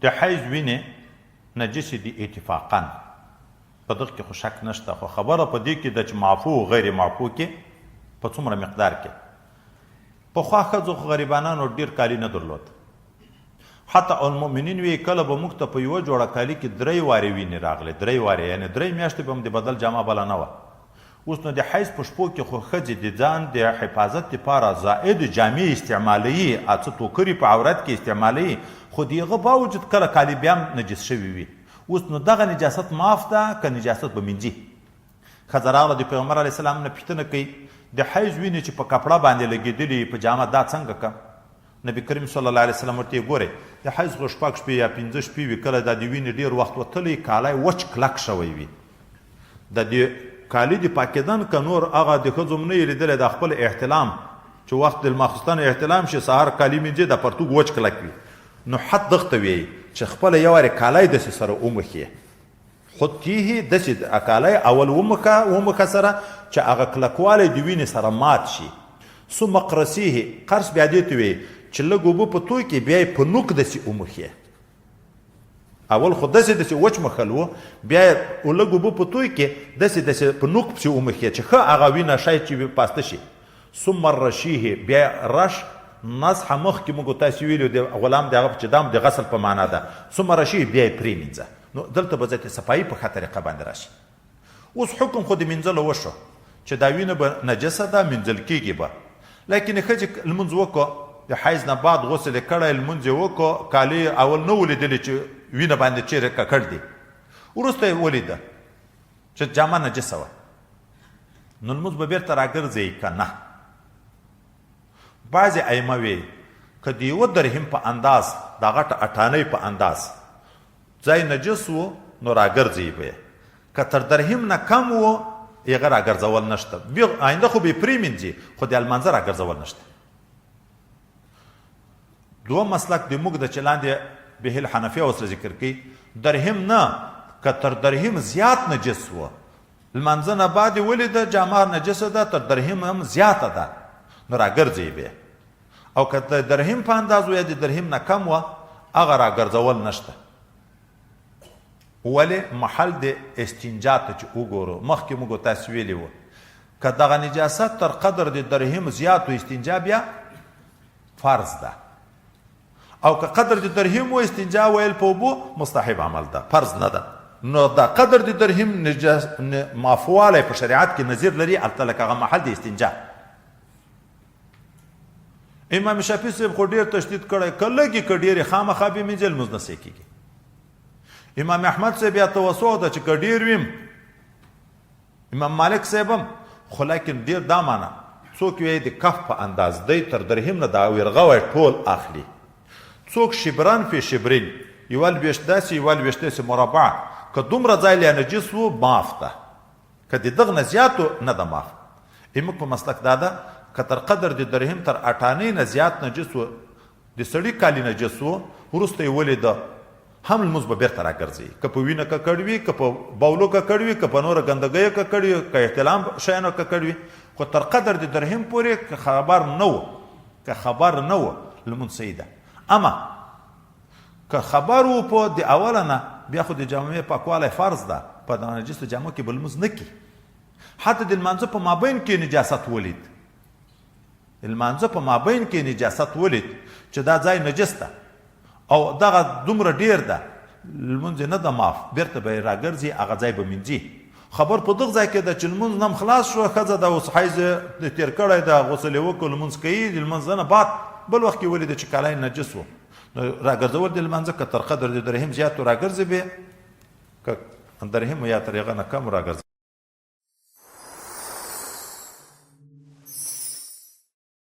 د حیض وینې نجسې دي اتفاقا، په دغه کې خو شک نشته، خو خبره په دې کې ده چې معفو او غیر معفو کې په څومره مقدار کې. پخوا ښځو خو غریبانانو ډیر کالي نه درلود، حتی المؤمنین وی کله به موږ ته په یوه جوړه کالي کې درې وارې وینې راغلې، درې وارې یعنې درې میاشتې به هم د بدل جامه بله نه وه. اوس نو د حیض په شپو کې خو ښځې د ځان د حفاظت لپاره زائد جامې استعمالوي، څه توکري په عورت کې استعمالوي، خو د هغه باوجود کله کالي بیا هم نجس شوي وي. اوس نو دغه نجاست معاف ده که نجاست به مینځي؟ ښځه راغله د پیغمبر علیه السلام نه پوښتنه کوي، د حیض وینې چې په کپړه باندې لګېدلي په جامه دا څنګه کم؟ نبی کریم صلی الله علیه وسلم ورته ګوره د حیض خو شپږ شپې یا پنځه شپې وي، کله دا د وینې ډېر وخت وتلی کالی وچ کلک شوی وي، د دې کالي د پاکېدن که نور هغه د ښځو هم نه یې لیدلی دا خپل احتلام چې وخت د ماخستن احتلام شي سهار کالي مینځي دا پرتوګ وچ کلک وي، نو حد دغه ته ویي چې خپله یو وارې کالی داسې سره ومښي، حطیه داسې کالی اول ومښه ومښه سره چې هغه کلکوالی د وینې سره مات شي، ثم قرسیه قرص بیا دې ته ویي چې لږ اوبه په توی کې بیا یې په نوک داسې ومښي، اول خو داسې داسې وچ مښل وو، بیا یې لږ اوبه په توی کې داسې داسې په نوک پسې ومښي چې ښه هغه وینه شاید چې پاسته شي. ثم رشیه بیا رش نصح مخکې موږ تاسې ویلو د غلام د هغه چې دام د غسل په معنا ده، ثم رشیه بیا یې پرېمینځه. نو دلته به ځکه صفایي په ښه طریقه باندې راشي. اوس حکم خو د مینځلو وشو چې دا وینه به نجسه ده مینځل کېږي به، لیکن ښځې لمونځ وکړو د حیض نه بعد غسل یې کړی لمونځ یې وکړو، کالي یې اول نه و لیدلي چې وینه باندې چیرې ککړ دي، وروسته یې ولیده چې جامه نجسه وه، نو لمونځ به بیرته راګرځي که نه؟ بعضې ائمه وی که د یوه درهم په انداز دا غټه اټانۍ په انداز ځای نجس وو نو راګرځي به، که تر درهم نه کم وو هغه راګرځول نشته، بیا آینده خو به پرې مینځي خو د لمانځه راګرځول نشته. دوه مسلک د موږ د چې لاندې به الحنفیه ورسره ذکر کوي، درهم نه که تر درهم زیات نجس وو لمانځه نه بعد یې ولیده جامه نجسه ده تر درهم هم زیاته ده نو راګرځي به، او که د درهم په انداز و یا د درهم نه کم وه هغه راګرځول نشته. ولې محل د استنجا ته چې وګورو مخکې موږ تاسو ویلي وو که دغه نجاست تر قدر د درهم زیاتو استنجا بیا فرض ده، او که قدر د درهم و استنجا ویل په اوبو مستحب عمل ده فرض نه ده. نو دا قدر د درهم معفوالی په شریعت کې نظیر لري هلته لکه هغه محل د استنجا. امام شافعي صاحب خو ډیر تشدید کړی که لږې که ډېرې خامخا بې مینځې لمونځ نه صحیح کېږي. امام احمد صاحب بیا توسع ده چې که ډېر ویم، امام مالک صاحب هم، خو لیکن ډېر دا معنا څوک وایي د کف په انداز دی تر درهم نه دا ورغوی ټول اخلي، څوک شبران فی شبرین یوه لوېشت داسې یوه لوېشت داسې مربع، که دومره ځای لا نجس و معاف ده، که د دغه نه زیاتو نه ده معاف. زموږ په مسلک دا ده که تر قدر د درهم تر اټانۍ نه زیات نجس و، د سړي کالي نجس و، وروسته یې ولیده هم لمونځ به بیرته راګرځي، که په وینه ککړ وي، که په بولو ککړ وي، که په نوره ګندګیو ککړ وي، که احتلام شیانو ککړ وي، خو تر قدر د درهم پورې که خبر نه و، که خبر نه و لمونځ صحیح ده. اما که خبر و په د اوله نه بیا خو د جامې پاکوالی فرض ده، په دغه نجسو جامو کې به لمونځ نه کي. حتی د لمانځه په مابین کې نجاست ولید، د لمانځه په مابین کې نجاست ولید چې دا ځای نجس ده او دغه دومره ډیر ده، لمونځ نه ده معاف، بیرته به یې راګرځي هغه ځای به مینځي. خبر په دغه ځای کې ده چې لمونځ نم خلاص شو، ښځه ده اوس حیض تېر کړی ده، غسل یې وکړ، لمونځ کوي، د لمونځ نه بعد بل وخت کې ولیده چې کالی نجس و، نو راګرځول د لمانځه که تر قدر د درهم زیات راګرځي به، که درهم یا تر هغه نه کم راګرځي.